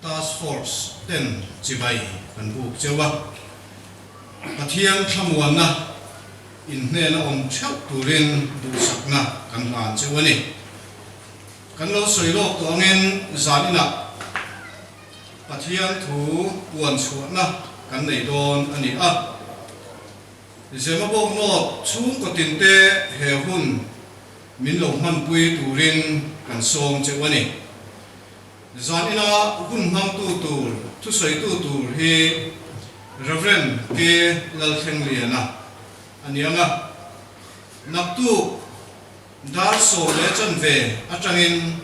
Task Force ten chibai kan buk cheu a, Pathian thlamuanna in hnena awm theuh turin duhsakna kan hlan cheu a ni. Kan lo sawi lawk tawh angin zan inah Pathian thu puan chhuahna kan nei dawn a ni a. Zemabawk North chhungkaw tinte he hun min lo hmanpui turin kan sawm cheu a ni. Zan ina hun hmangtu tur, thusawitu tur hi Rev. K. Lalthlengliana a ni ang a. Naktuk dar 10:15 atangin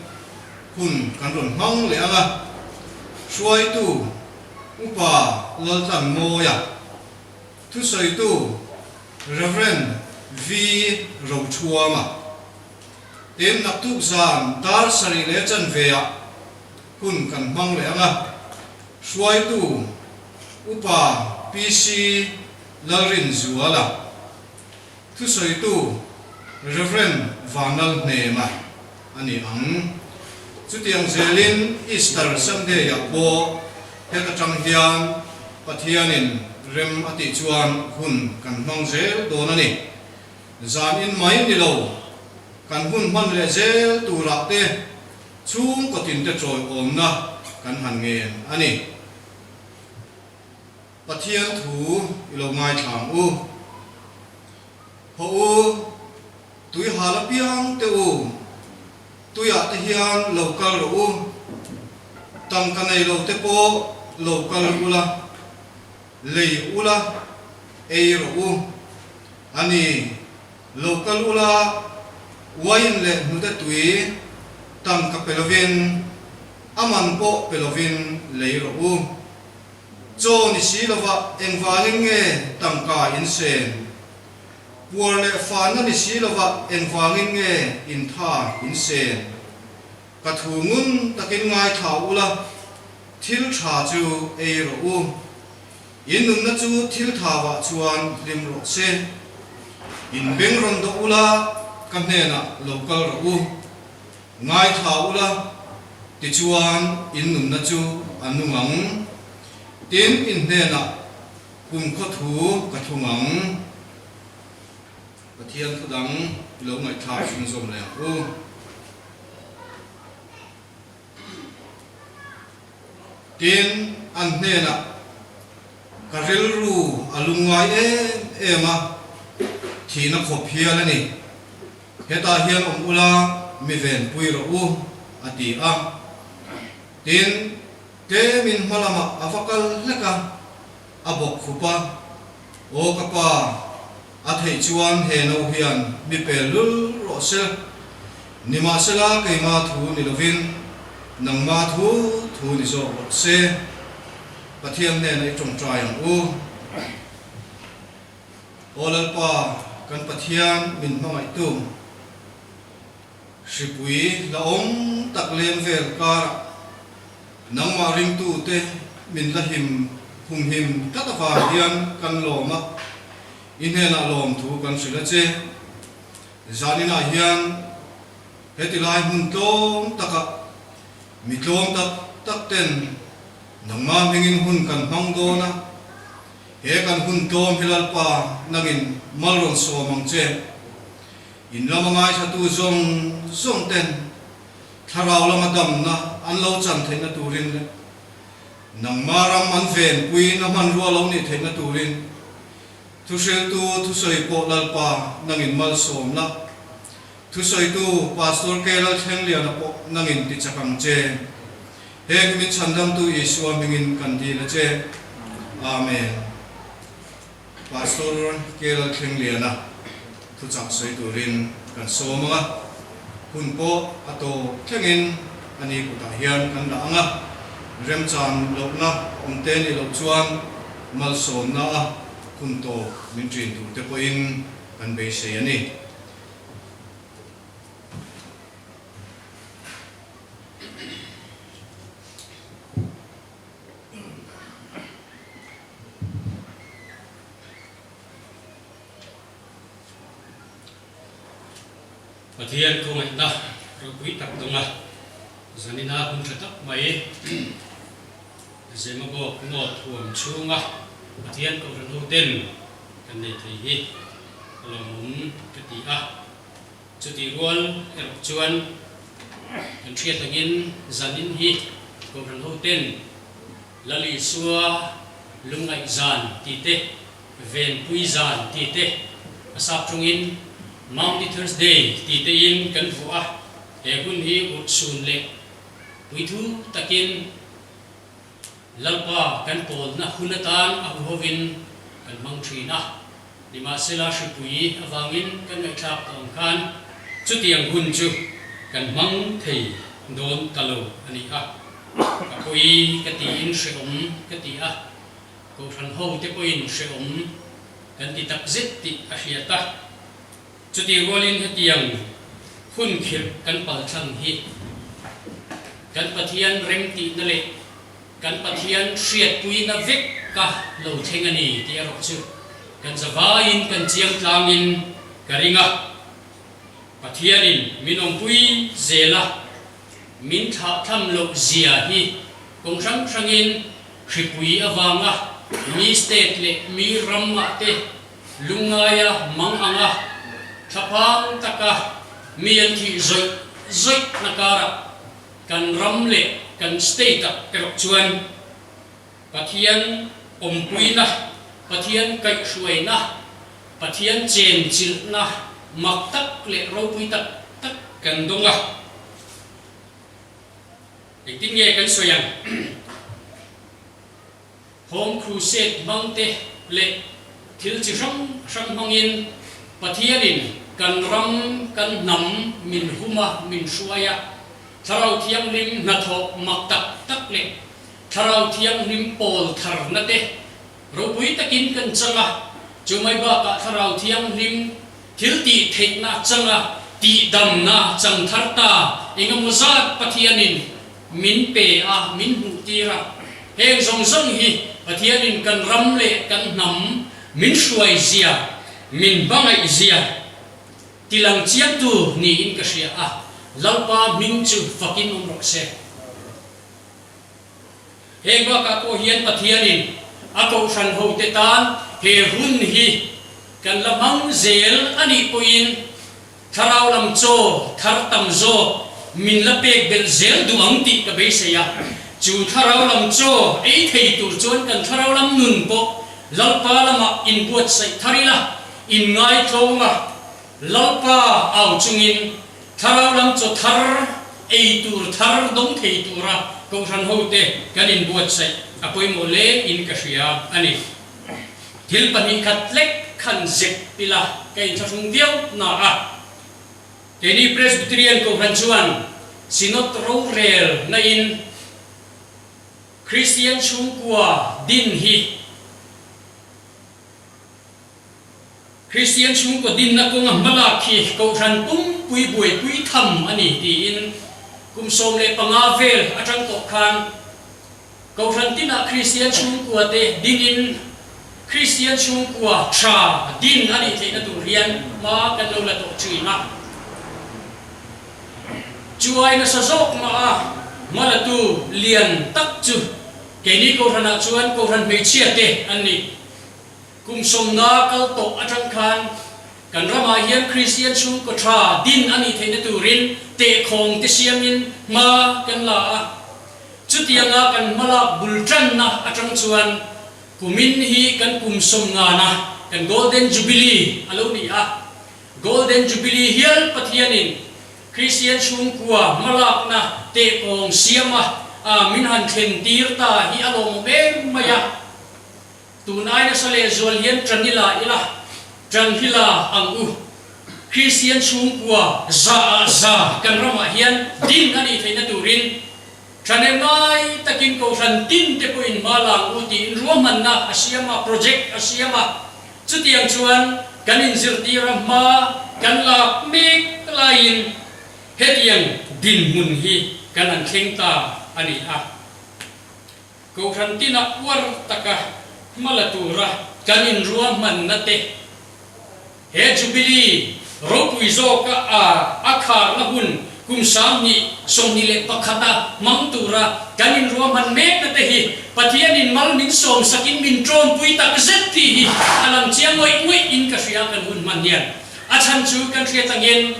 hun kan rawn hmang leh ang a. Hruaitu Upa Laltlanmawia, thusawitu Rev. V. Rochhuama. Tin, naktuk zan dar 7:15-ah hun kan hmang leh ang a, hruaitu Upa PC Lalrinzuala, thusawitu Rev. Vanlal Hnema a ni ang. Chutiang zelin Easter Sunday-ah pawh heta tang hian Pathianin rem a tih chuan hun kan hmang zel dawn a ni. Zan in mai ni lo, kan hun hman leh zel turah te chhungkaw tinte chawiawmna kan han ngen a ni. Pathian thu i lo ngaithla ang u. Haw u, tui hal apiang te u, tuiah te hian lo kal rawh u, tangka nei lo te pawh lo kal ula, lei ula, ei rawh u. A ni, lo kal ula, uaiin leh hnute tui tangka pe lovin, a man pawh pe lovin lei rawh u. Chaw ni si lova engvangin nge tangka in sen? Puar leh fanna ni si lova engvangin nge intha in sen? Ka thu ngun takin ngaithla ula, thil tha chu ei rawh u. In nunna chu thil thavah chuan hlim rawh se. In beng rawn dawh ula, ka hnenah lo kal rawh u. Ngaithla ula, tichuan in nunna chu a nung ang. Tin, in hnenah kumkhaw thu ka thlung ang. Pathian thu dang i lo ngaihthlak chhunzawm leh ang u. Tin, an hnenah, Ka rilru a lungngai em em a, thihna khawp hial a ni. Hetah hian awm ula, mi venpui rawh u, a ti a. Tin, tlemin hma lamah a va kal hlek a, a bawk khup a, Aw ka pa, a theih chuan he no hian mi pel lul rawh se. Nimahsela keima thu ni lovin nangma thu thu ni zawk rawh se. Pathian hnena i tawngtai ang u. Aw Lalpa, kan Pathian min hmangaihtu, hripui la awm tak leng vel karah nangmah ringtute min la him humhim tlat avang hian kan lawm a, i hnenah lawmthu kan hrilh a che. Zaninah hian heti lai hmun tlawm takah mi tlawm tak tak ten nangmah hmingin hun kan hmang dawn a, he kan hun tlawm hi Lalpa nangin mal rawn sawm ang che. In lama ngaithlatu zawng zawng ten thlarau lama damna an lo chan theihna turin leh nangmah ram an venpuiin a hmanrua lo nih theihna turin Thuhriltu thusawi pawh Lalpa nangin malsawm la, thusawitu Pastor K. Lalthlengliana pawh nangin ti chak ang che. Heng min chhandamtu Isua hmingin kan dil a che. Amen. Pastor K. Lalthlengliana thuchah sawi turin kan sawm ang a, hun pawh a tawp thlengin ani kutah hian kan dah ang a, remchan lohna awm te nih loh chuan malsawmna a Hun tawp min ṭin tur te pawhin kan beisei a ni. Pathian khawngaihna ropui tak dawnga zanina hun ṭha tak mai. Zemabawk North huam chhunga Pathian Kohhran hoten kan nei thei hi a lawmawm ka ti a. Chutih rual erawh chuan kan hriat angin zanin hi Kohhran hoten Lal Isua lungngaih zan tih te, Venpui zan tih te, a sap tawngin Maundy Thursday tih tein kan vuah a, he hun hi urhsun leh puithu takin Lalpa kan pawlna hun atan a huhovin kan hmang thin a. Nimahsela hripui avangin kan ngaihthlak tawh ang khan chutiang hun chu kan hmang thei dawn ta lo a ni a. Ka pawi ka tiin hrehawm ka ti a, Kohhran ho te pawhin hrehawm kan ti tak zet tih a hriat a. Chutih rualin hetiang hun khirh kan palthlang hi kan Pathian remtihna leh Kan Pathian hriatpuina vek ka lo thleng a ni tih erawh chu kan zavaiin kan chiang tlangin ka ring a. Pathianin min awmpui zel a, min thlahthlam loh zia hi kawng hrang hrangin hripui avanga mi state leh mi ramah te lungngaia mang anga thlaphang taka mi an thih zawih zawih na karah Kan ram leh kan state-ah erawh chuan Pathian awmpuina, Pathian kaihhruaina, Pathian chenchilhna mak tak leh ropui tak tak kan dawng a. Engtin nge kan sawi ang? Home Crusade hmang te leh thil chi hrang hrang hmangin Pathianin kan ram, kan hnam min hum a, min hruai a. Thlarau Thianghlim hnathawh mak tak tak leh Thlarau Thianghlim pawl tharna te ropui takin kan chang a. Chu mai bakah Thlarau Thianghlim thil tih theihna chang a, tihdamna chang thar ta engemaw zat Pathianin min pe a, min hmuh tir a. Heng zawng zawng hi Pathianin kan ram leh kan hnam min hruai zia, min hmangaih zia tilang chiangtu niin ka hria a, Lalpa hming chu fakin awm rawh se. Heng bakah pawh hian Pathianin a kohhran hote tan he hun hi kan la hmang zel a nih pawhin, Thlarau lam chaw thar tam zawk min la pek belh zel duh ang tih ka beisei a. Chu thlarau lam chaw ei thei tur chuan kan thlarau lam nun pawh Lalpa lamah inbuatsaih thar ila, inngai tlawm a, Lalpa au chungin thlarau lam chaw thar ei tur thar dawng thei tura Kohhran hote kan inbuatsaih a pawimawh hle in ka hria a ni. Thil 2 khat lek khan zep ila ka inthlahrung viau na a. Keini Presbyterian Kohhran chuan Synod rorel na in Kristian chhungkua din hi Kristian chhungkaw dinna kawnga hmalak hi Kohhran pumpui buaipui tham a ni tiin kum 15 vel atang tawh khan Kohhran tinah Kristian chhungkuate dingin Kristian chhungkua tha din a nih theihna tur hian hma kan lo la tawh thin a. Chu ai nasa zawk mah a hmalatu lian tak chu keini Kohhranah chuan Kohhran hmeichhiate an ni. Kum sawmna kal tawh atang khan kan ramah hian Kristian chhungkaw tha din a nih theihna turin tehkhawng te siamin hma kan la a. Chutianga kan hmalak bul tanna atang chuan kumin hi kan kum sawmngana kan Golden Jubilee a lo ni a. Golden Jubilee hial Pathianin Kristian chhungkua hmalakna tehkawng siama min han thlen tir ta hi a lawmawm em mai a. Tun ai nasa lehzual hian ṭan ila ila, ṭan hi la ang u. Kristian chhungkua za ah za kan ramah hian din a nih theihna turin ṭhahnem ngai takin kohhran tin te pawhin hma la ang u tiin ruahmanna a siam a, project a siam a. Chutiang chuan kan inzirtir a hma kan lak mek laiin hetiang dinhmun hi kan han thleng ta a ni a. Kohhran tinah uar taka hma la tura kan inruahmanna te, he Jubilee ropui zawka a a kharna hun kum 2021 a hmang tura kan inruahman mekna te hi Pathianin mal min sawmsakin min tawmpui tak zet tih hi a lang chiang ngawih ngawih in ka hria kan hun hman hian. A chhan chu kan hriat angin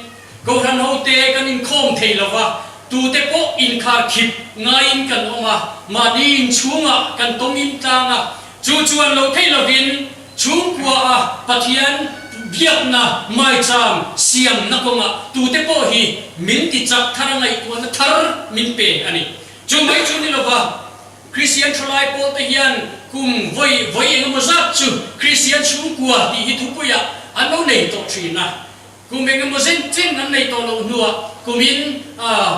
Kohhran hote kan inkhawm thei lo va, tute pawh inkhar khip ngaiin kan awm a, mahni inchhungah kan tawm in tlang a, chu chuan lo thei lovin chhungkua a Pathian biakna maicham siamna kawngah tute pawh hi min ti chak thar a ngaihtuahna thar min pe a ni. Chu mai chu ni lova, Kristian thalai pawlte hian kum vawi vawi engemaw zat chu Kristian chhungkua tih hi thupuiah an lo nei tawh thin a. Kum engemaw zen chen an nei tawh loh hnuah kumin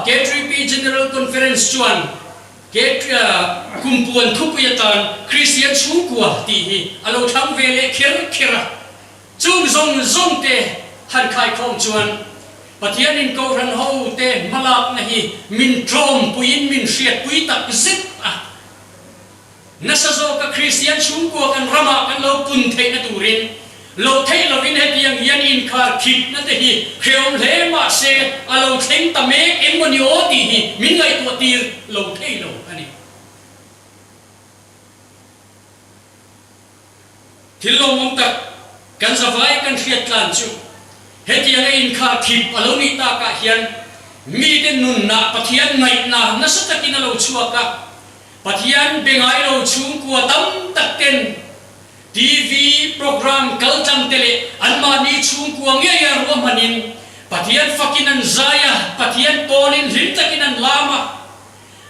K3P General Conference chuan Kumpuan thupui atan Kristian chhungkua tih hi a lo thlang ve leh kher kher a. Chung zawng zawng te han khaikhawm chuan Pathianin Kohhran ho te hmalakna hi min tlawmpuiin min hriatpui tak zet a. Nasa zawka Kristian chhungkua kan ramah kan lo pun theihna turin lo theih lovin hetiang hian inkhar khipna te hi hrehawm hle mah se a lo thleng ta mek eng maw ni aw tih hi min ngaihtuah tir lo thei lo a ni. Thil lawmawm tak kan zavai kan hriat tlan chu hetianga inkhar khip a lo nih takah hian mite nunna Pathian ngaihna nasa takin a lo chhuak a, Pathian be ngai lo chhungkua tam tak ten TV program kal tlang te leh anmahni chhungkua ngeia ruahmanin Pathian fakin an zai a, Pathian pawlin hlim takin an lam a.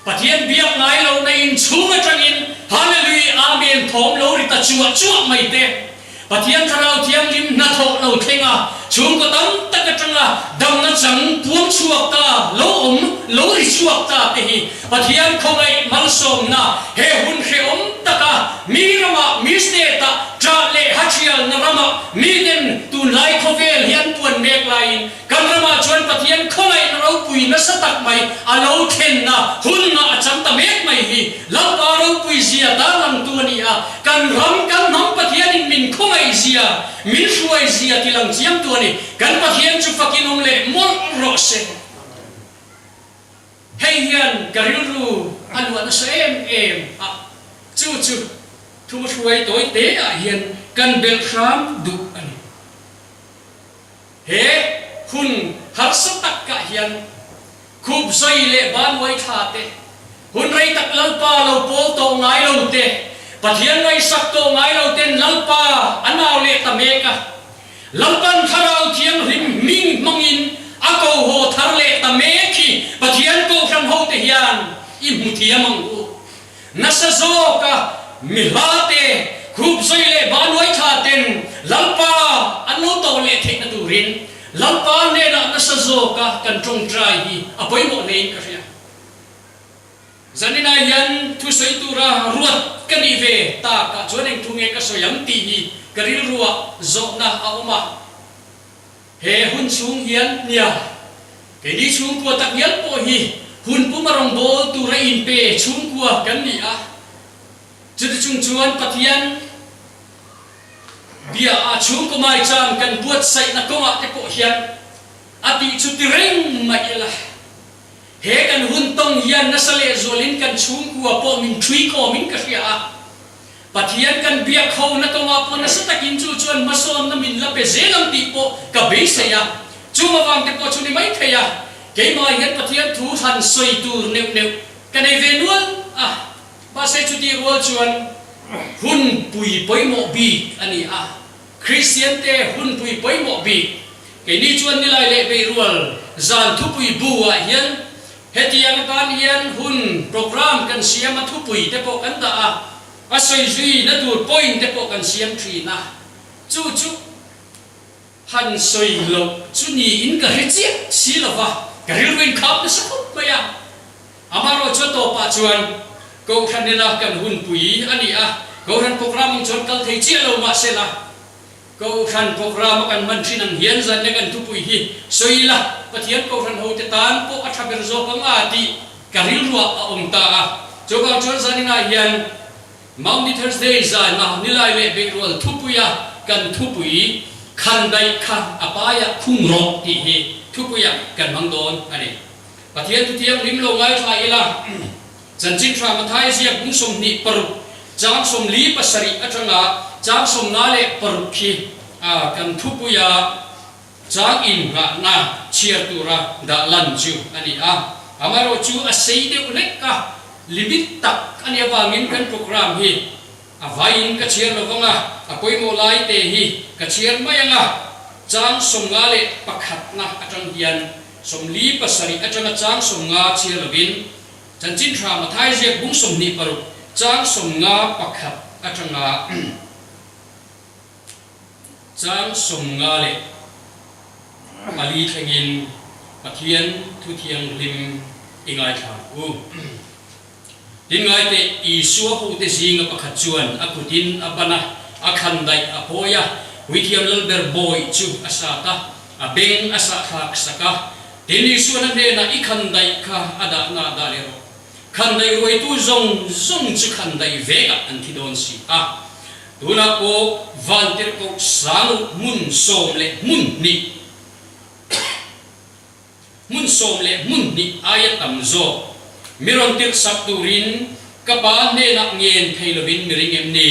Pathian biak ngai lohna inchhung atangin Hallelui Amen thawm lo ri ta chuah chuah mai te. Pathian Thlarau Thianghlim hnathawh lo thleng a, chhungkaw tam tak atanga damna chang puang chhuak ta lo awm lo ri chhuak ta te hi Pathian khawngaih malsawmna he hun hrehawm taka mi ramah mi state ah ṭah leh hathialna ramah miten tunlai khawvel hi an puan mek laiin Kan ramah chuan Pathian khawngaihna ropui nasa tak mai a lo thlenna hunna a chang ta mek mai hi Lalpa ropui zia tarlangtu a ni a, kan ram kan hnam Pathianin min khawngaih zia, min hruai zia ti lang chiangtu a ni. Kan Pathian chu fakin awm leh mawlh rawh se. Hei hian ka rilru a luah nasa em em a, chu chu thuhruai tawi te ah hian kan belh hram duh a ni. He hun harsa takah hian khup zai leh banwai thla te, hun rei tak Lalpa lo pawl tawh ngai lo te, Pathian ngaihsak tawh ngai lo ten Lalpa a nau leh ta mek a. Lalpan Thlarau Thianghlim hming hmangin a ko haw thar leh ta mek hi Pathian Kohhran hote hian i hmu thiam ang u. Nasa zawka mi hla te, khup zui leh banuai thla ten Lalpa an lo tawh leh theihna turin Lalpa hnenah nasa zawka kan tawngtai hi a pawimawh hlein ka hria. Zaninah hian thusawi tura ruat ka nih ve takah chuan eng thu nge ka sawi ang tih hi ka rilruah zawhna a awm a. He hun chhung hian nia, keini chhungkua tak ngial pawh hi hun puma rawngbâwl tura inpe chhungkua kan ni a. Chuti chung chuan Pathian bia a chhungkaw maicham kan buatsaihna kawngah te pawh hian a tih chu ti reng mai ila. He kan hun tawng hian nasa lehzualin kan chhungkua pawh min ṭhui kawmin ka hria a. Pathian kan biak ho na kawngah pawh nasa takin chu chuan hmasawnna min la pe zel ang tih pawh ka beisei a. Chung avang te pawh chu ni mai thei a, keimah hian Pathian thu han sawi tur neuh neuh ka nei ve nual a. Mahse chutih rual chuan hun pui pawimawh bik a ni a, Kristian te hun pui pawimawh bik. Keini chuan nilai leh beihrual zan thupui bu ah hian Hetiang atan hian hun programme kan siam a, thupui te pawh kan dah a, a sawi zui na tur point te pawh kan siam thin a, chu chu han sawi loh chu niin ka hre chiah si lo va, ka rilru in kham nasa khawp mai a. Amaherawh chu a tawpah chuan Kohhran ila kan hunpui a ni a, Kohhran programme ang chuan kal thei chiah lo mahsela, Kohhran programme a kan hman thin ang hian zanna kan thupui hi sawi ila, Pathian Kohhran hote tan pawh a tha ber zawk ang a tih ka rilruah a awm ta a. Chuvang chuan zaninah hian Maundy Thursday zana nilai leh beihrual thupuia kan thupui khan daih kha a paiah khung rawh tih hi. thupuiah kan hmang dawn a ni. Pathian thu thianghlim lo ngaithla ila, Chanchin Tha Mathai ziak bung 26 chang 47 atanga chang 56 khi kan thupuia chang innghahna chhiar tura dah lan chu a ni a. Amaherawhchu a sei deuh hlek a, limit tak a nih avangin kan programme hi A vaiin ka chhiar lo vang a, a pawimawh lai te hi ka chhiar mai ang a, chang 51 na atang hian 47 atanga chang 50 chhiar lovin Chanchin Tha Mathai ziak bung 26 chang 51 atanga chang 54 thlengin Pathian thu thianghlim i ngaithla ang u. Tin ngai teh, Isua hote zinga pakhat chuan a kutin a ban a, a khandaih a phawi a, Puithiam Lalber bawih chu a sat a, a beng a sahthlak sak a. Tin Isuan a hnenah, I khandaih kha a dahna ah dah leh rawh. Khandaih ruaitu zawng zawng chu khandaih vekah an thi dawn si a. Tunah pawh vantirhkoh sang hmun sawm leh hmun hnih. Hmun sawm leh hmun hnih aia tam zawk mi rawn tirh sak turin ka pa hnenah ngen thei lovin mi ring em ni?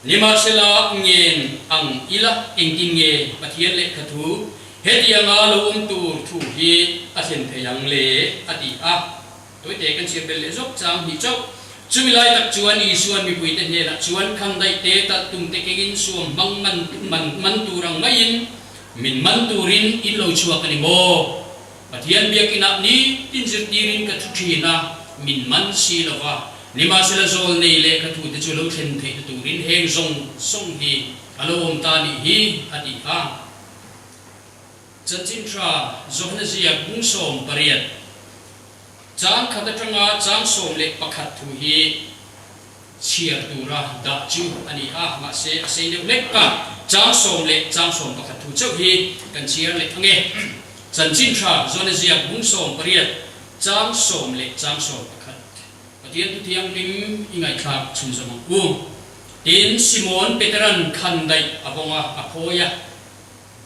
Nimahsela ngen ang ila engtin nge Pathian lehkha thu hetianga lo awm tur thu hi a thlen thei ang le? a ti a. Tawite kan chhiar belh leh zawk chang hnih chauh. Chumi lai tak chuan Isuan mipuite hnenah chuan khandaih te talh tum te kengin suam hmang man man man tur ang maiin min man turin in lo chhuak a ni maw? Pathian biakinah ni tin zirtirin ka thu thin a, min man si lo va. Nimahsela zawl nei leh ka thute chu lo thlen theihna turin heng zawng zawng hi a lo awm ta nih hi, a ti a. Chanchin tha Johana ziak bung 18 chang khat atanga chang 11 thu hi chhiar tura dah chu a ni a, mahse a sei deuh hlek a, chang sawm leh chang 11 thu chauh hi kan chhiar leh ang e. Chanchin tha Johana ziak bung 18 chang sawm leh chang 11 Pathian thu thianghlim i ngaihthlak chhunzawm ang u. Tin, Simon Peteran khandaih a vawng a, a phawi a.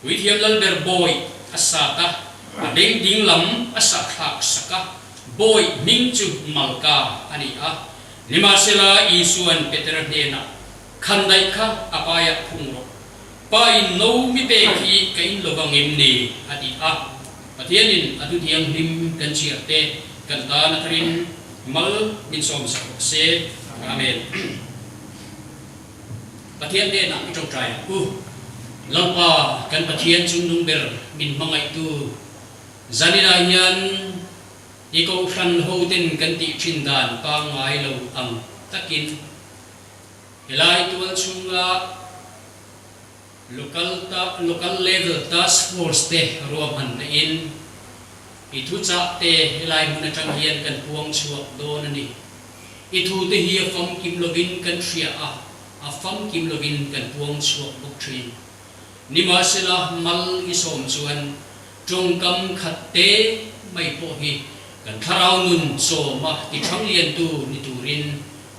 Puithiam Lalber bawih a sat a, a beng ding lam a sahthlak sak a, bawih hming chu Malka a ni a. Nimahsela Isuan Petera hnenah, Khandaih kha a paiah phung rawh. Pa in no mi pek hi ka in lo vang em ni? a ti a. Pathianin a thuthianghlim kan chhiar te kan tan a tharin mal min sawmsak rawh se. Amen. Pathian hnenah i tawngtai ang u. Lalpa, kan Pathian chungnung ber min hmangaihtu, zaninah hian i kohhran hoten kan tih thin dan pangngai lo ang takin helai tual chhunga Local Local Level Task Force te ruahmanna in i thuchah te helai hmun atang hian kan puang chhuak dawn a ni. I thu te hi a famkim lovin kan hria a, a famkim lovin kan puang chhuak bawk thin. Nimahsela mal i sawm chuan tawngkam khat te mai pawh hi kan thlarau nun chawma ti thangliantu ni turin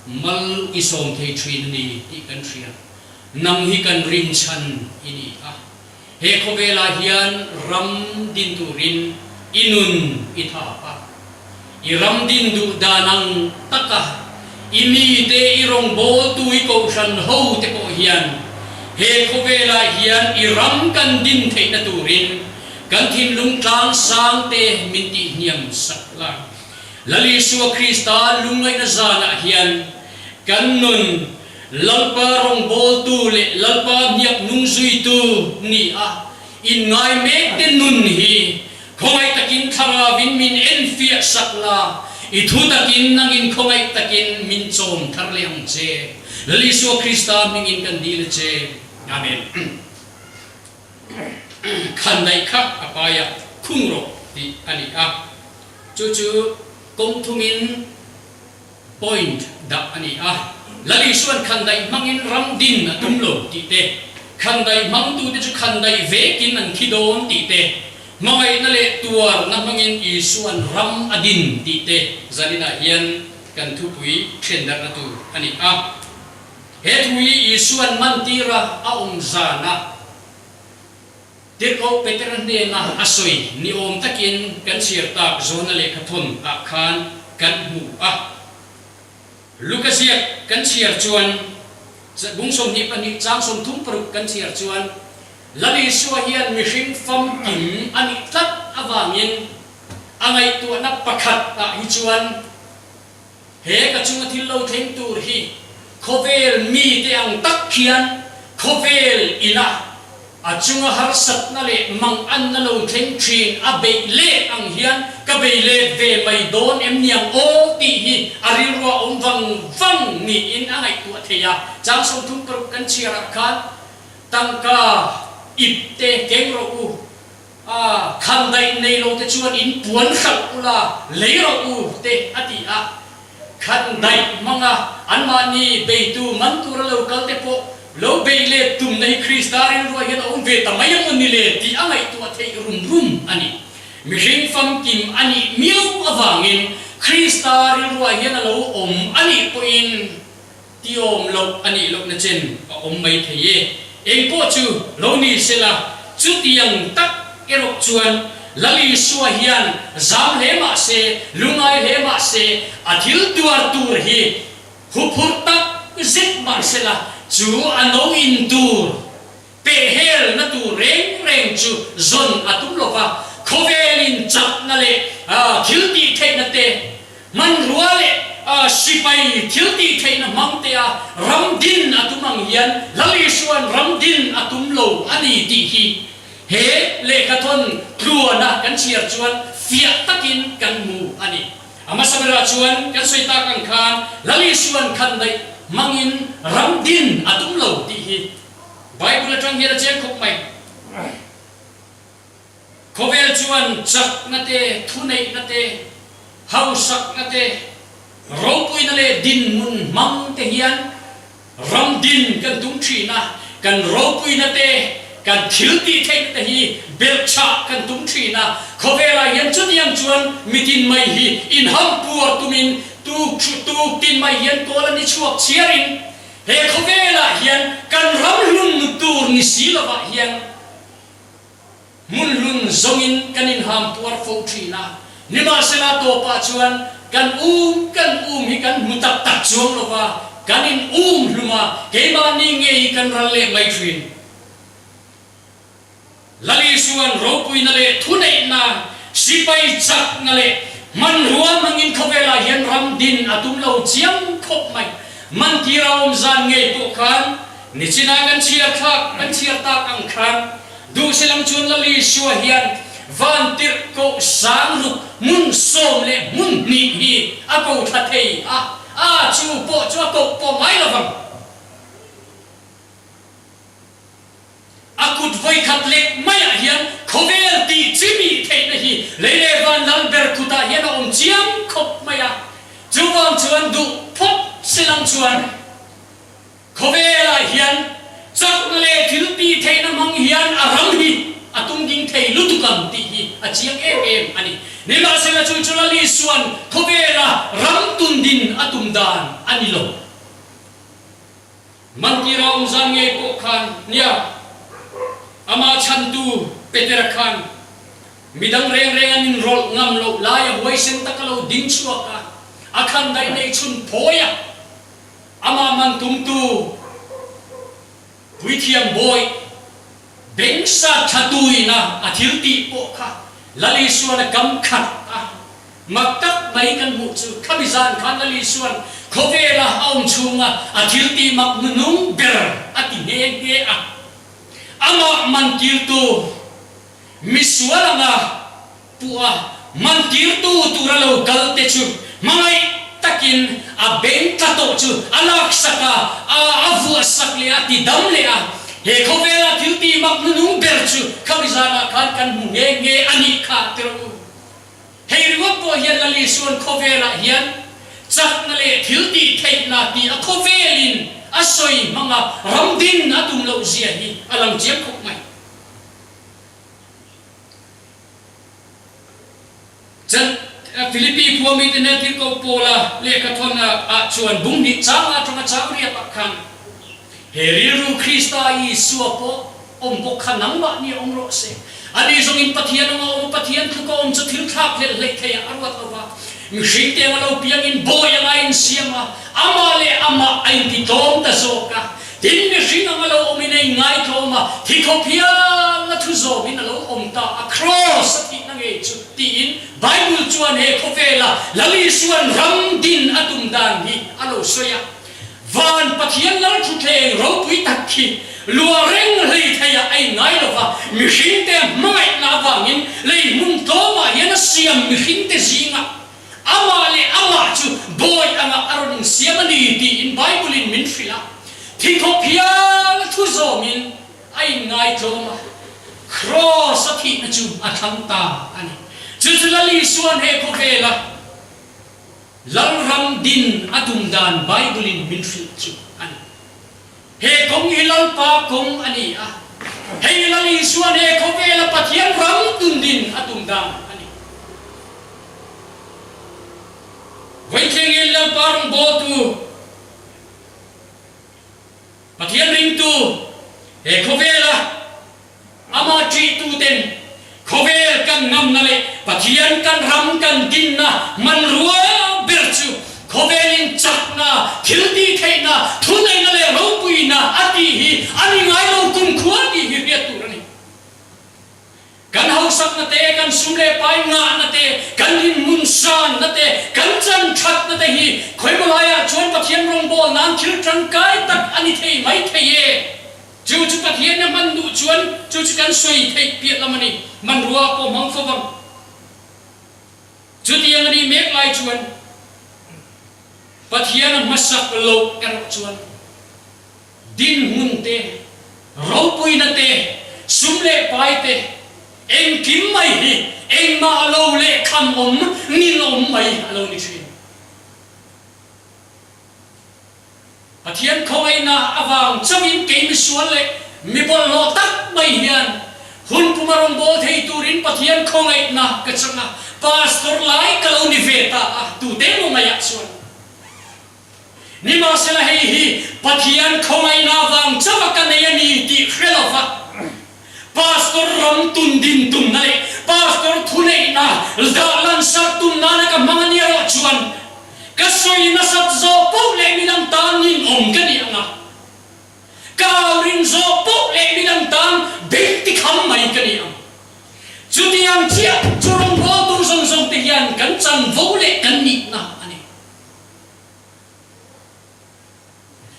mal i sawm thei thin a ni tih kan hria. Nang hi kan rinchhan i ni a, he khawvelah hian ram din turin i nun i thap a, i ram din duh dan ang taka i mite i rawngbawltu i kohhran ho te pawh hian he khawvelah hian i ram kan din theihna turin kan thinlung tlang sang te min tihhniam sak la. Lal Isua Krista lungngaihna zanah hian kan nun Lalpa rawngbawltu leh Lalpa hniak hnung zuitu ni a inngai mekte nun hi khawngaih takin thlarauin min enfiah sak la, i thu takin nangin khawngaih takin min chawm thar leh ang che. Lal Isua Krista hmingin kan dil a che. Amen. Khandaih kha a paia khung rawh tih a ni a, chu chu kawng thumin, Point dah a ni a, Lal Isuan khandaih hmangin ram din a tum lo tih te, khandaih hmangtute chu khandaih vekin an thi dawn tih te, hmangaihna leh tuarna hmangin Isuan ram a din tih te zaninah hian kan thupui thendarhna tur a ni a. He thu hi Isuan mantira a awm zana. Tirhkoh Petera hnena a sawi ni awm takin kan chhiar tak Jona lehkhathawn ah khan kan hmu a. Luka ziak kan chhiar chuan, bung 22 chang 36 kan chhiar chuan, Lal Isua hian mihring famkim a nih tlat avangin a ngaihtuahna pakhat ah hi chuan he ka chunga thil lo thleng tur hi khawvel mite ang tak khian khawvel ina A chunga harsatna leh manganna lo thleng thin a beih let ang hian ka bei let ve mai dawn em niang aw tih hi a rilrua awm vang vang niin a ngaihtuah thei a. Chang 36 kan chhiarah khan tangka ip te keng rawh u, a khandaih nei lo te chuan in puan hralh ula lei rawh u te a ti a. Khan daih hmanga anmahni beitu man tura lo kal te pawh lo bei let tumna hi Krista rilruah hian a awm ve ta mai emaw ni le tih a ngaihtuah theih rum rum a ni. Mihring famkim a nih miau avangin Krista rilruah hian a lo awm a nih pawhin Ti awm loh a nih lohna chen a awm mai thei e. Engpawh chu lo ni sela, chutiang tak erawh chuan Lal Isua hian zam hle mah se, lungai hle mah se, a thil tuar tur hi huphurh tak zet mah sela, chu a no in tur Pehhelna tur reng reng chu zawn a tum lo va, khawvelin chakna leh thil tih theihna te, hmanrua leh sipai thil tih theihna hmang tea ram din a tum ang hian Lal Isua'n ram din a tum lo a ni tih hi he lehkhathawn tluana kan chhiar chuan fiah takin kan hmu a ni. A hmasa berah chuan kan sawi tak ang khan Lal Isua'n khandaih hmangin ram din a tum lo tih hi Bible atang hian a chiang khawp mai. Khawvel chuan chakna te, thuneihna te, hausakna te, ropuina leh dinhmun hmang te hian ram din kan tum thin a, kan ropuina te, kan thil tih theihna te hi belhchhah kan tum thin a. Khawvelah hian chutiang chuan mitin mai hi inhampuar tumin tuk tuk tin mai hian kawl an i chhuak chhiarin He khawvelah hian kan ram hlun tur ni si lovah hian hmun hlun zawngin kan inham puar fo thin a, nimahsela tawpah chuan kan um kan um hi kan hmu tak tak chuang lova, kan in um hlum a, keimahni ngei hi kan ral leh mai thin. Lal Isua'n ropuina leh thuneihna, sipai chakna leh hmanrua hmangin khawvelah hian ram din a tum lo chiang khawp mai. Mantir a awm zan ngei pawh khan nichina kan chhiar thlak kan chhiar tak ang khan duhselang chuan Lal Isua hian van tirhkoh sang ruk hmun sawm leh hmun hnih hi a ko thla thei a, a chu pawh chu a koh pawh ngai lovang. A kut vawikhat lek maiah hian khawvel tih chimi theihna hi lei leh van lal ber kutah hian a awm chiang khawp mai a. Chuvang chuan duh phawt silang chuan khawvelah hian chakna leh thil tih theihna hmang hian a ram hi a tum ding thei lutuk ang tih hi a chiang em em a ni. Nimahsela chu chu Lal Isua'n khawvela ram tundin a tum dan a ni lo. Mantira awm zan ngei pawh khan nia, amah chhantu Petera khan midang reng reng an inrawlh ngam loh lai a huaisen taka lo ding chhuak a, a khandaih nei chhun phawi a, amah man tumtu Puithiam Bawi Bengsa thatuina a thil tih pawh kha Lal Isuan a kam khat a, mak tak mai kan hmuh chu khami zan khan Lal Isuan khawvela a awm chhunga a thil tih mak hnuhnung ber a ti nghe nghe a. Amah mantirtu misual anga Pu a mantirtu tura lo kal te chu hmangaih takin a beng tla tawh chu a laksak a, a a vuahsak leh a, ti dam leh a. He khawvela thil tih mak hnunung ber chu khami zanah khan kan hmu nghe nghe a nih kha ti rawh u. Hei ringawt pawh hian Lal Isua'n khawvelah hian chakna leh thil tih theihna tih a khawvelin a sawi hmanga ram din a tum loh zia hi a lang chiang khawp mai. Chan Philippi khua mite nen Tirhkoh Paula lehkhathawn ah chuan bung hnih chang atanga chang riat ah khan he rilru Krista Isua pawh. awm bawk kha nangmahni awm rawh se. Ani zawngin Pathian anga awm, Pathian tluka awm chu thil thlak hlelh hleih theiah a ruat lo va. Mihring te anga lo piangin bawi anga a insiam a, amah leh amah a intitlawm ta zawk a. Tin, mihring anga lo awmin a inngaitlawm a, thi khawp hial a thu zawmin a lo awm ta a, kraws a thihna ngei chu tiin Bible chuan he khawvela Lal Isua'n ram din a tum dan hi a lo sawi a. Van Pathian Lal thutthleng ropui tak khi luah reng hlei theiah a inngai lo va, mihringte hmangaihna avangin lei hmun tlawmah hian a siam mihringte zingah amah leh amah chu bawi angah a rawn insiam a ni tiin Bible-in min hrilh a. Thi khawp hial a thu zawmin a inngai tlawm a, Kraws a thihna chu a thlang ta a ni. Chu chu Lal Isua'n he khawvela Lalram din a tum dan Bible-in min hrilh chu a ni. He kawng hi Lalpa kawng a ni a, hei Lal Isua'n he khawvela Pathian ram tun din a tum dan a ni. Vawitlengin Lalpa rawngbawltu Pathian ringtu he khawvela Amah ṭihtuten khawvel kan ngamna leh Pathian kan ram kan dinna hmanrua ber chu khawvelin chakna, thiltihtheihna, thuneihna leh ropuina a tih hi a ni ngai lo kumkhua tih hi hriat tur a ni. Kan hausakna te, kan sum leh pai ngahna te, kan inhmun sanna te, kan chan thatna te hi khawimaw laiah chuan Pathian rawngbâwl nân thil ṭangkai tak a ni thei mai thei e. Chu chu Pathian a hman duh chuan chu chu kan sawi theih piah lam a ni. Hmanrua pawh hmang fo vang. Chutiang a nih mek lai chuan Pathian a hmasak loh erawh chuan dinhmun te, ropuina te, sum leh pai te, engkim mai hi engmah lo leh kham awm, ninawm mai a lo ni thin. Pathian khawngaihna avang chauhin kei misual leh mi bawlhhlawh tak mai hian hun puma rawngbâwl thei turin Pathian khawngaihna ka chang a, Pastor lai ka lo ni ve ta a, tute emaw ngaihah chuan. Nimahsela hei hi Pathian khawngaihna avang chauha ka nei a ni tih hre lova, Pastor ram tun din tumna leh Pastor thuneihna dah lansarh tum nana ka hmang a nia rawh chuan ka sawi nasat zawh poh leh midang tan ninawm ka ni ang a, ka au rin zawh poh leh midang tan beng tikham mai ka ni ang. Chutiang chiah chu rawngbawltu zawng zawng te hian kan chanvo leh kan nihna a ni.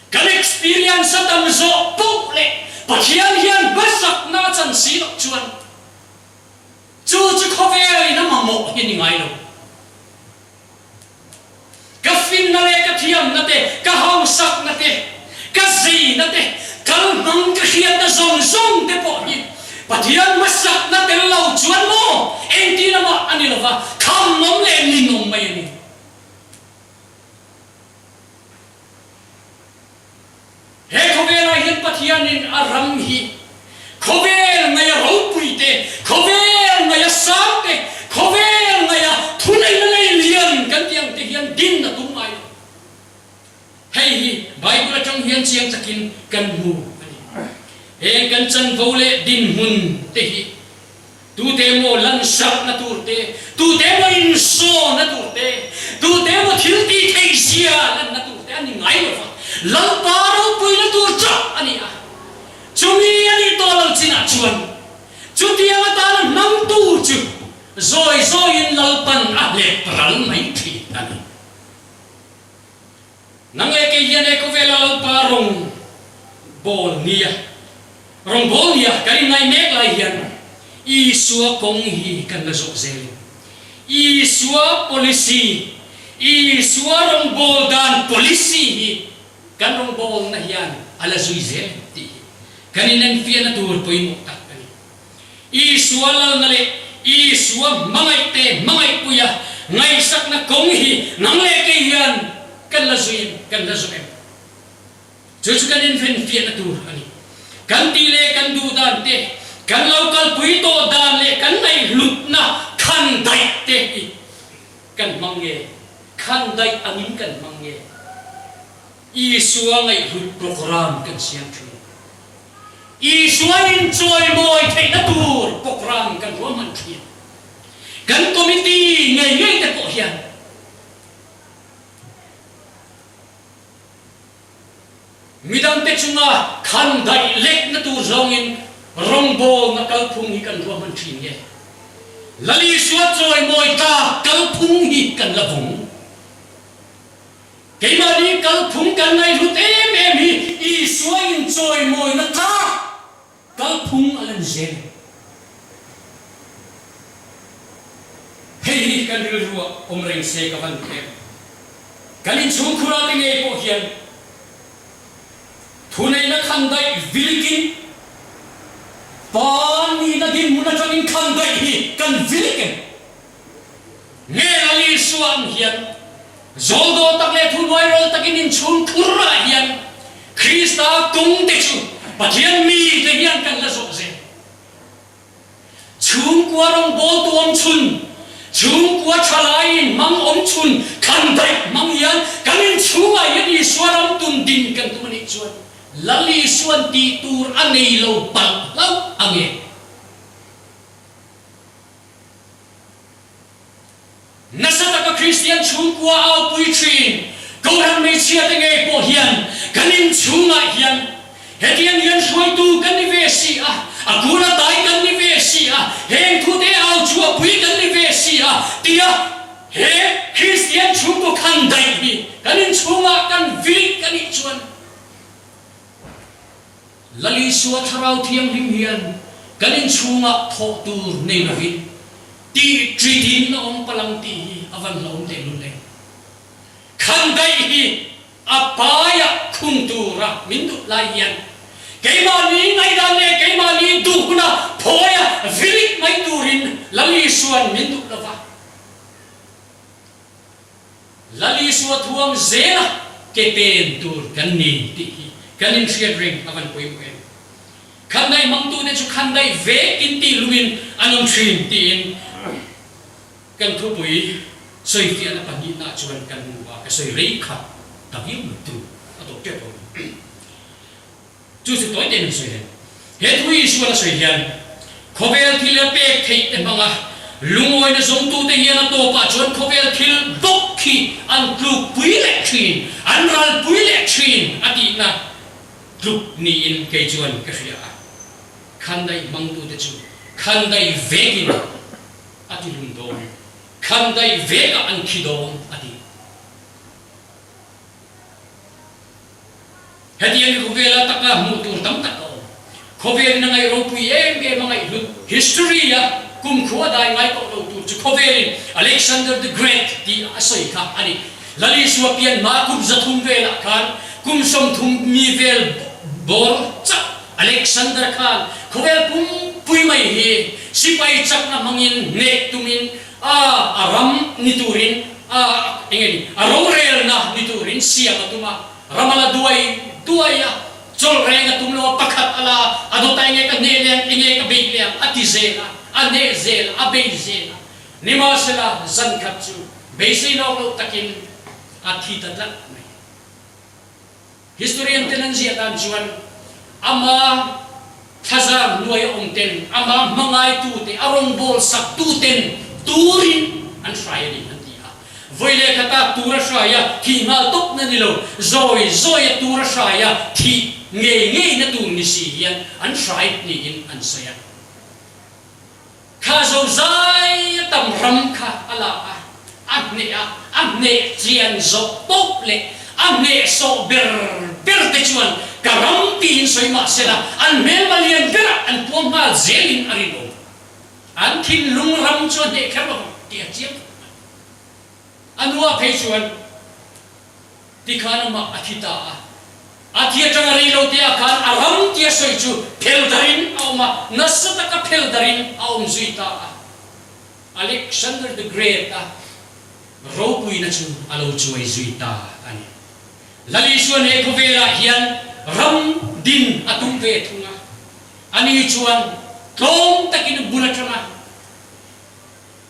Kan experience a tam zawh poh leh Pathian hian hmasakna a chan si loh chuan chu chu khawvel in a mamawh hi ni ngai lo. Ka finna leh ka thiamna te, ka hausakna te, ka zeina te, kal hmang ka hriatna zawng zawng te pawh hi Pathian hmasakna tel lo chuan maw engtin amah a ni lova, khamawm leh ninawm mai a ni. He khawvelah hian Pathianin a ram hi khawvel ngaia ropui te, khawvel ngaia sang te, khawvel ngaia thuneihna nei lian kan tih ang te hian din a tum ngai lo. Hei hi Bible atang hian chiang takin kan hmu a ni. Heng kan chanvo leh dinhmun te hi Tute emaw lansakna tur te, tute emaw insawna tur te, tute emaw thil tih theih zia lanna tur te a ni ngai lo va, Lalpa ropuina tur chauh a ni a. Chumi a nih tawh lo chinah chuan chutiang atana hmangtu chu zawi zawiin Lalpan a hlep ral mai thin a ni. Nang leh kei hian he khawvela Lalpa rawng bawl nia, rawng bawl nia kan inngaih mek lai hian Isua kawng hi kan la zawh zel em? Isua policy, Isua rawng bawl dan policy hi kan rawng bawlna hian a la zui zel em tih hi kan inenfiahna tur pawimawh tak a ni. Isua lalna leh Isua hmangaihte hmangaihpuia ngaihsakna kawng hi nang leh kei hian kan la zui em, kan la zawh em? Chu chu kan invenfiahna tur a ni. Kan tih leh kan duh dan te, kan lo kalpui tawh dan leh kan ngaihhlutna khan daih te hi kan hmang nge? Khan daih angin kan hmang nge? Isua ngaihhlut program kan siam thin. Isuain chawimawi theihna tur programme kan ruahman thin. Kan committee ngei ngei te pawh hian midangte chunga khan daih lekna tur zawngin rawngbawlna kalphung hi kan ruahman thin nge? Lal Isua chawimawi tlak kalphung hi kan la vung. Keimahni kalphung kan ngaihhlut em em hi Isua inchawimawina tlak kalphung a lan zel. Hei hi kan rilruah awm reng se ka van duh em. Kan inchhungkhura te ngei pawh hian thuneihna khandaih vilikin pa nihna dinhmun atangin khandaih hi kan vilik em? Nge Lal Isua ang hian zawldaw tak leh thuhnuairawl takin inchhung khurah hian Krista kawngte chu Pathian mite hian kan la zawh zel. Chhungkua rawngbawltu awm chhun, chhungkua thalaiin hmang awm chhun khan daih hmang hian kan inchhungah hian Isua ram tum din kan tum a nih chuan Lal Isua'n tih tur a nei lo palh hlauh ang e. Nasa taka Kristian chhungkua aupui thin Kohhran hmeichhia te ngei pawh hian kan inchhungah hian hetiang hian hruaitu kan ni ve si a, a kul a tai kan ni ve si a, heng thute au chhuahpui kan ni ve si a tia he Kristian chhungkaw khan daih hi kan inchhungah kan vilik a nih chuan Lal Isua Thlarau Thianghlim hian kan inchhungah thawh tur nei lovin tih ṭitin a awm palang tih hi a van hlauhawm teh lul em. Khan daih hi a paiah khung tura min duh lai hian keimahni ngaihdan leh keimahni duh huna phawia vilik mai turin Lal Isua'n min duh lova. Lal Isua thuam zela ke pen tur kan ni tih hi kan inhriat reng a van pawimawh em? Khandaih hmangtute chu khandaih vekin tih lungin an awm thin tiin kan thupui sawifiahna pahnihna chuan kan hmu a, ka sawi rei khat ta viau mai tu a tawp tep awm. Chu chu tawi tein an sawi reng. He thu Isuan a sawi hian, Khawvel thil a pek theih te hmanga lungawina zawngtute hian a tawpah chuan khawvel thil bawk khi an tlukpui leh thin, an ralpui leh thin a tihna tluk niin kei chuan ka hria a. Khandaih hmangtute chu khandaih vekin a ti lum dawn, khandaih vekah an khi dawn a ti. Hetiang hi khawvela taka hmuh tur tam tak a awm. Khawvelin a ngaih ropui em em a ngaihhlut history-a kumkhua dai ngai tawh lo tur chu khawvelin Alexander the Great tih a sawi kha a ni. Lal Isua pian hma kum 300 velah khan kum 30 mi vel bawr chauh Alexander khan khawvel pumpui mai hi sipai chakna hmangin hneh tumin a a ram ni turin a eng nge ni a rorelna ni turin siam a tum a, ram a la duai duai a, chawlh reng a tum lo a, pakhat a la a, a dawta eng nge ka hneh leh ang, eng nge ka beih leh ang a ti zel a, a hneh zel a, a bei zel a. Nimahsela zan khat chu beisei lawk loh takin a thi ta tlat mai. Historian ten an ziah dan chuan ama thlazar hnuai a awm ten, ama hmangaitute, a rawngbâwl saktuten turin an hrai a ni an ti a. Vawi leh khata tur a hrai a, thih nghal tawpna ni lo, zawi zawi a tur a hrai a, thih ngei ngeina tur ni si hian an hrai niin an sawi a. Kha zozai a tam ram kha a la a, a hneh a, a hneh chian zawh tawp leh a hnehsawh ber ber te chuan ka ram tiin sawi mah sela an hmelma lian berah an puang nghal zelin a rinawm. An thinlung ram chu a hneh kher lo vang tih a chiang khawp mai. A nua phei chuan tikhan amah a thi ta a. A thi atanga rei lo te ah khan a ram tia sawi chu phel darin a awm a, nasa taka phel darin a awm zui ta a. Alexander the Great a ropuina chu a lo chuai zui ta a ni. Lal Isuan he khawvelah hian ram din a tum ve thung a, ani chuan tlawm takin bul atanga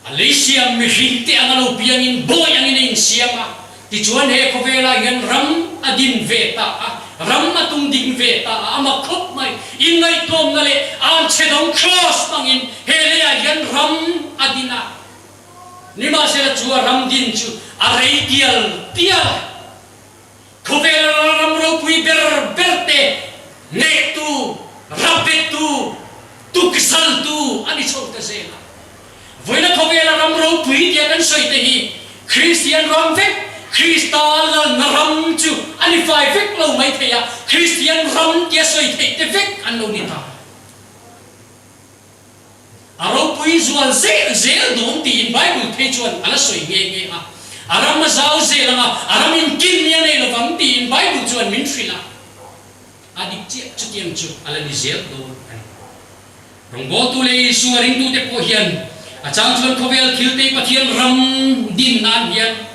A lei siam mihring te anga lo piangin bawi angin a insiam a. Tichuan he khawvelah hian ram a din ve ta a, ram a tum ding ve ta a, a mak khawp mai. Inngaihtlawmna leh anchhe dawng Kraws hmangin he leiah hian ram a din a. Nimahsela chu a ram din chu a rei tial tial a. Khawvela ram ropui ber ber te hnehtu, rapbettu, tukzaltu a ni chho ta zel a. Vawiina khawvela ram ropui tia kan sawi te hi Kristian ram vek, Krista lalna ram chu a ni fai vek lo mai thei a, Kristian ram tia sawi theih te vek an lo ni ta. A ropui zual zel zel dawn tiin Bible phei chuan a la sawi nghe nghe a. A ram a zau zel ang a, a ram in kin ni a nei lovang tiin Bible chuan min hrilh a. A dik chiah chutiang chu a la ni zel dawn a ni. Rawngbawltu leh Isua ringtute pawh hian a chang chuan khawvel thiltei Pathian ram din nan hian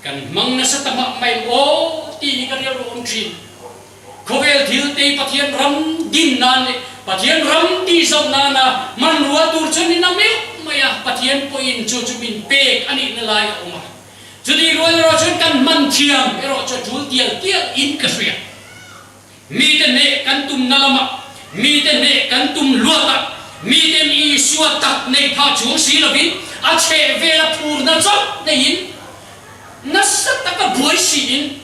kan hmang nasa ta mah mai aw tih hi ka rilru awm thin. Khawvel thil te Pathian ram din nan leh Pathian ram tih zoh nana hmanrua tur chuan in a meuh mai a, Pathian pawhin chu chu min pek a nihna lai a awm a. Chutih rual erawh chuan kan hman thiam erawh chu a tul tial tial in ka hria. Mite hneh kan tumna lamah, mite hneh kan tum luatah, miten Isua tak nei pha chuang si lovin a chhehvela phurna chauh neiin nasa taka buai siin,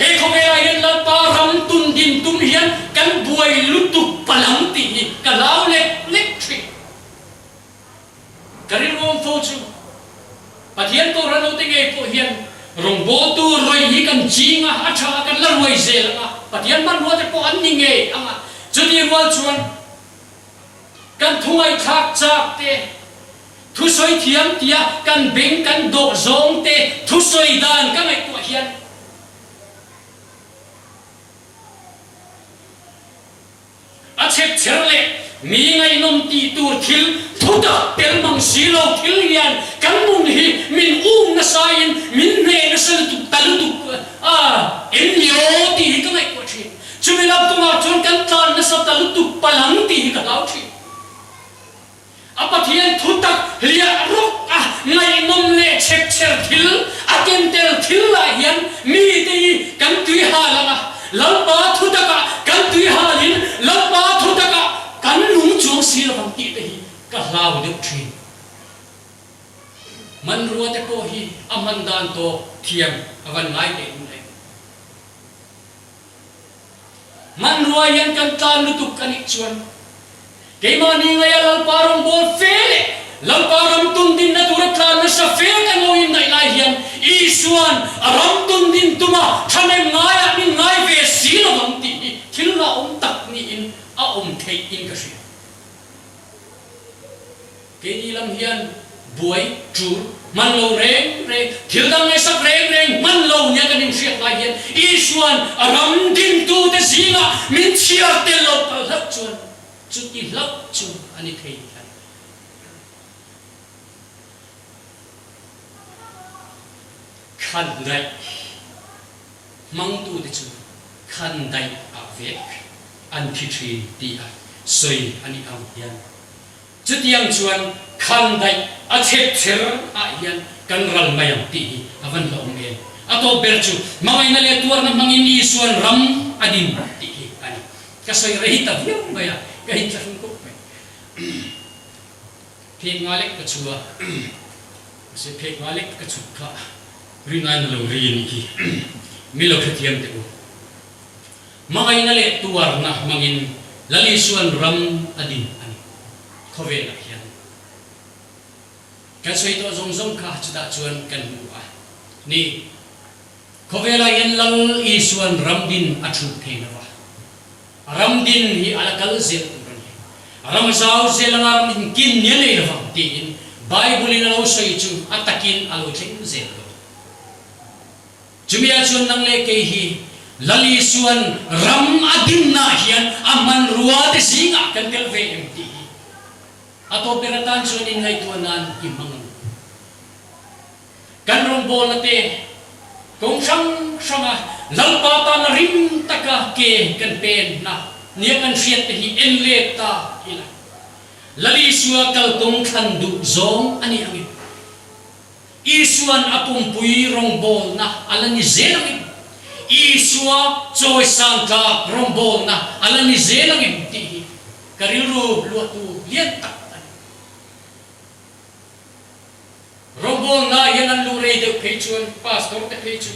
He khawvelah hian Lalpa ram tun din tum hian kan buai lutuk palang tih hi ka hlau lek lek thin. Ka rilruam fo chu Pathian Kohhran hote ngei pawh hian rawngbawltu rawih hi kan ching a, a tha a, kan la ruai zel ang a, Pathian hmanrua te pawh an ni ngei ang a, chutih rual chuan kan thu ngaihthlak chak te, Thusawi thiam tia kan beng kan dawh zawng te thusawi dan ka ngaihtuah hian a chhep chher leh mi ngaihnawm tih tur thil thutak tel mang si lo thil hian kan nun hi min um nasa in min hneh nasa lutuk ta lutuk a em ni aw tih hi ka ngaihtuah thin. Chumi lam kawngah chuan kan tlan nasa ta lutuk palang tih hi ka hlau thin. A Pathian thu tak hliah rawk a ngaihnawm leh chhepchher thil a ken tel thil lah hian mite hi kan tui hal ang a, Lalpa thu takah kan tui halin Lalpa thu takah kan nung chuang si lo vang tih te hi ka hlau deuh thin. Hmanrua te pawh hi a hman dan tawk thiam a van ngai teh lul em. Hmanrua hian kan tlan lutuk a nih chuan keimahni ngaia Lalpa rawngbâwl fe leh Lalpa ram tundinna tura tlan nasa fe kan lo innaih lai hian Isua'n a ram tundin tuma thahnem ngaiah min ngai ve si lo ang tih hi thil hlauhawm tak niin a awm theih in ka hria. Keini lam hian buai, tul, hman lo reng reng, thil dang ngaihsak reng reng hman lo nia kan inhriat lai hian Isua'n a ram dintute zingah min chhiar tel lo kal hlauh chuan chuti hlauh chu a ni thei a ni. Khandaih hmangtute chu khandaih ah vek an thi thin tia sawi a nih ang hian Chutiang chuan khandaih a chhep chher ah hian kan ral mai ang tih hi a van hlauhawm em? A tawp ber chu hmangaihna leh tuarna hmangin Isua'n ram a din tih hi a ni. Ka sawi rei ta viau mai a, ka inthlahrung khawp mai. Phek nga lek ka chhu a, mahse phek nga lek ka chhut kha ringaina lo ri a nih hi. Mi lo hrethiam teh u. Hmangaihna leh tuarna hmangin Lal Isua'n ram a din a ni. Khawvelah hian kan sawi tawh zawng zawng kha chutah chuan kan hmu a ni. Khawvelah hian Lal Isua'n ram din a thup thei lo va, a ram din hi a la kal zel tur a ni. A ram a zau zel anga ram inkin ni a nei lo vang tiin Bible-in a lo sawi chu a takin a lo thleng zel lo. Chumi ah chuan nang leh kei hi Lal Isua'n ram a dinnaah hian a hmanrua te zingah kan tel ve em tih hi a tawp ber atan chuan inngaihtuah nan i hmang ang. Kan rawngbawlna te kawng hrang hranga Lalpa tana rim taka ke kan penna nia kan hriat te hi en let ta ila Lal Isua kalkawng thlan duh zawng a ni ang em? Isuan a pumpui rawngbawlna a la ni zel angin, Isua chawisang tlak rawngbawlna a la ni zel angin tih hi ka rilru luahtu lian tak a ni. Rawngbawlna hian an luh rei deuh phei chuan Pastor te phei chu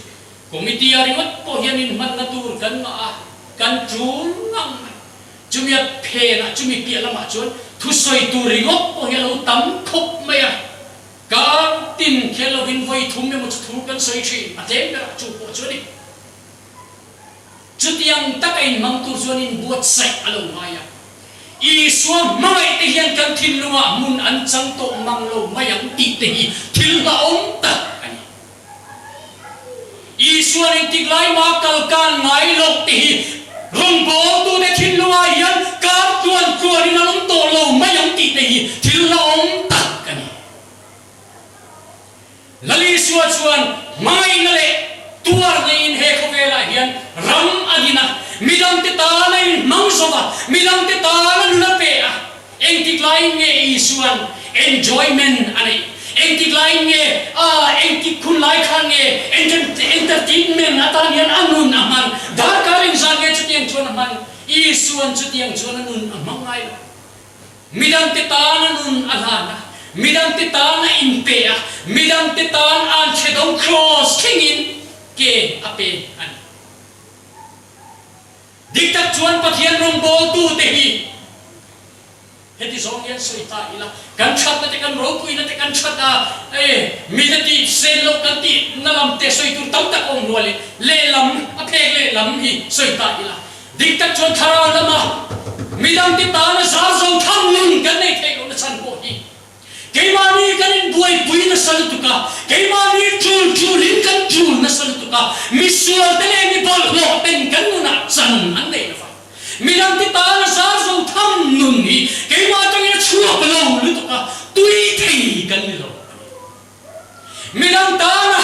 Committee a ringawt pawh hian inhmanna tur kan ngah a, kan tul ngang mai. Chumi a phenah, chumi piah lamah chuan thusawi tur ringawt pawh hi a lo tam khawp mai a. Kar tin khel lovin vawi thum emaw chu thu kan sawi thin, a tlem berah chu pawh chu a ni. Chutiang taka inhmang tur chuan inbuatsaih a lo ngai a. Isua hmangaih te hian kan thinlungah hmun an chang tawh mang lo mai ang tih te hi thil hlauhawm tak a ni. Isuan engtik lai mah kal kan ngai loh te hi rawngbawltute thinlungah hian kar tluan tluanin an awm tawh lo mai ang tih te hi thil hlauhawm tak a ni. Lal Isua chuan hmangaihna leh tuar neiin he khawvelah hian ram a din a, midangte tan a inhmang zo a, midangte tan a nun a pe a. Engtik laiin nge Isuan enjoyment a neih? Engtik laiin nge ah engtik hun lai khan nge entertainment atan hian a nun a hman? Darkar engzat nge chutiang chuan a hman? Isuan chutiang chuan a nun a hmang ngai lo. Midangte tan a nun a hlan a, midangte tan a inpe a, midangte tan an chhe do cross thlengin ke a pe a ni. Dik tak chuan Pathian rawngbawltute hi heti zawng hian sawi ta ila, kan thatna te kan ropuina te kan that a, e mite tih sen loh kan tih na lam te sawi tur tam tak awm rualin lehlam a phek lehlam hi sawi ta ila. Dik tak chuan thlarau lama midangte tana zar zo tham nun kan nei theih lohna chhan pawh hi keimahni kan inbuaipui nasa lutuk a, keimahni tul tulin kan tul nasa lutuk a, misualte leh mi bawlhhlawh ten kan nunah chan an nei lova, midangte tana zar zo tham nun hi keimah atangin a chhuak lo lutuk a, tui thei kan ni lo a ni. Midang tana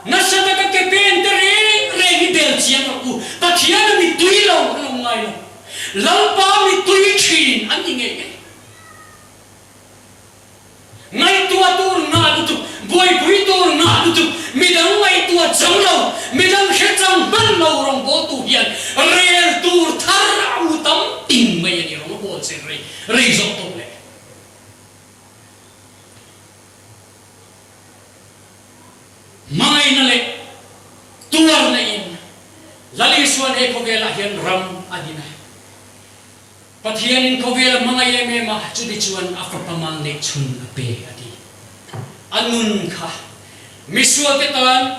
nasa taka ke pen te reng reng hi bel chiang rawh u. Pathian a mittui lo an awm ngai lo. Lalpa mittui thin an ni ngei ngei. Ngaihtuah tur ngah lutuk, buaipui tur ngah lutuk, midang ngaihtuah chang lo, midang hre chang hman lo rawngbawltu hian rel tur thar a u tam ting mai a ni rawng a bawl chen rei rei zawh tawh le. Hmangaihna leh tuarna in Lal Isuan he khawvelah hian ram a din a. Pathianin khawvel a hmangaih em em a, chuti chuan a fapa mal neih chhun a pe a ti. A nun kha misualte tan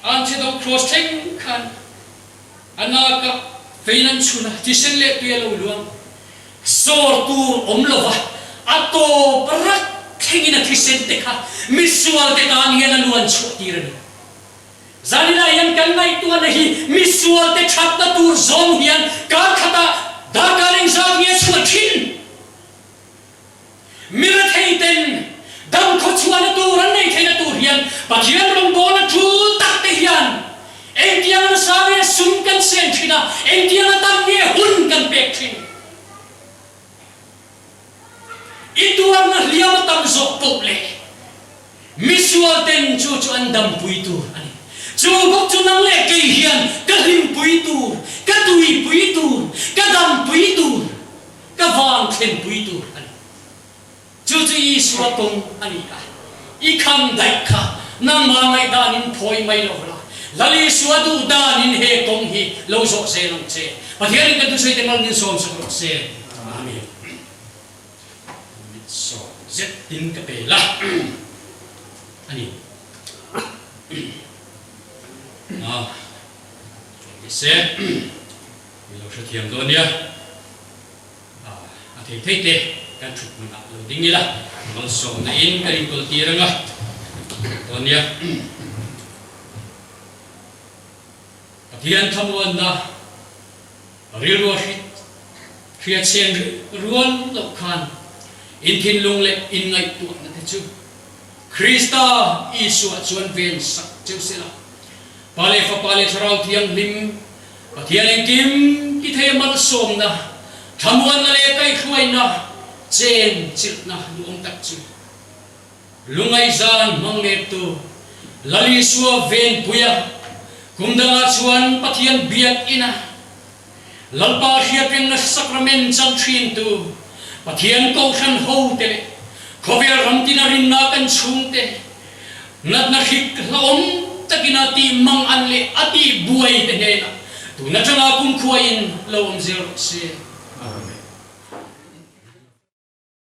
Antidote Cross thleng khan A nakah fein an chhun a, thisen leh tui a lo luang. Sawr tur awm lova a tawp rat thlengin a thisen te kha misualte tan hian a luan chhuah tir a ni. Zanilai hian kan ngaihtuahna hi misualte thatna tur zawng hian kar khatah darkar engzat nge a chhuah thin? Mi rethei ten dam khawchhuahna tur an nei theihna tur hian Pathian rawngbawlna tul tak te hian engtiang nasa nge sum kan sen thin a, engtiang a tam nge hun kan pek thin. I tuarna hliam a tam zawk poh leh misual ten chu chu an dampui tur a ni. Chu bawk chu nang leh kei hian ka hlimpui tur, ka tuipui tur, ka dampui tur, Ka vang thlenpui tur a ni. Chu chu Isua kawng a ni a. I kham daih kha nangmah ngaihdanin phawi mai lo la, Lal Isua duh danin he kawng hi lo zawh zel ang che. Pathianin kan thusawi te mal min sawm sak rawh se. Amen. Mit sawm zet tin ka pe la a ni. Ah, ni se. Min lo hrethiam dawn nia. A thei thei te kan thut hmunah lo ding ila, malsawmna in kan inkawl tir anga dawn nia. Pathian thlamuanna rilru a hriatchhian rual loh khan in thinlung leh in ngaihtuahna te chu Krista Isua chuan ven sak cheu sela. Pa leh Fapa leh Thlarau Thianghlim Pathian engkim ti thei a malsawmna, thlamuanna leh kaihhruaina chen chilhna duhawm tak chu. Lungaihzan hmang mektu Lal Isua venpuia kum dangah chuan Pathian biak ina Lalpa hriatrengna sakramen chang thintu Pathian Kohhran hote leh khawvel ram tina rinna kan chhungte natna hrik hlauhawm takina tih mang an leh a tih buai te hnenah tun atanga kumkhua in lo awm zel rawh se. Amen.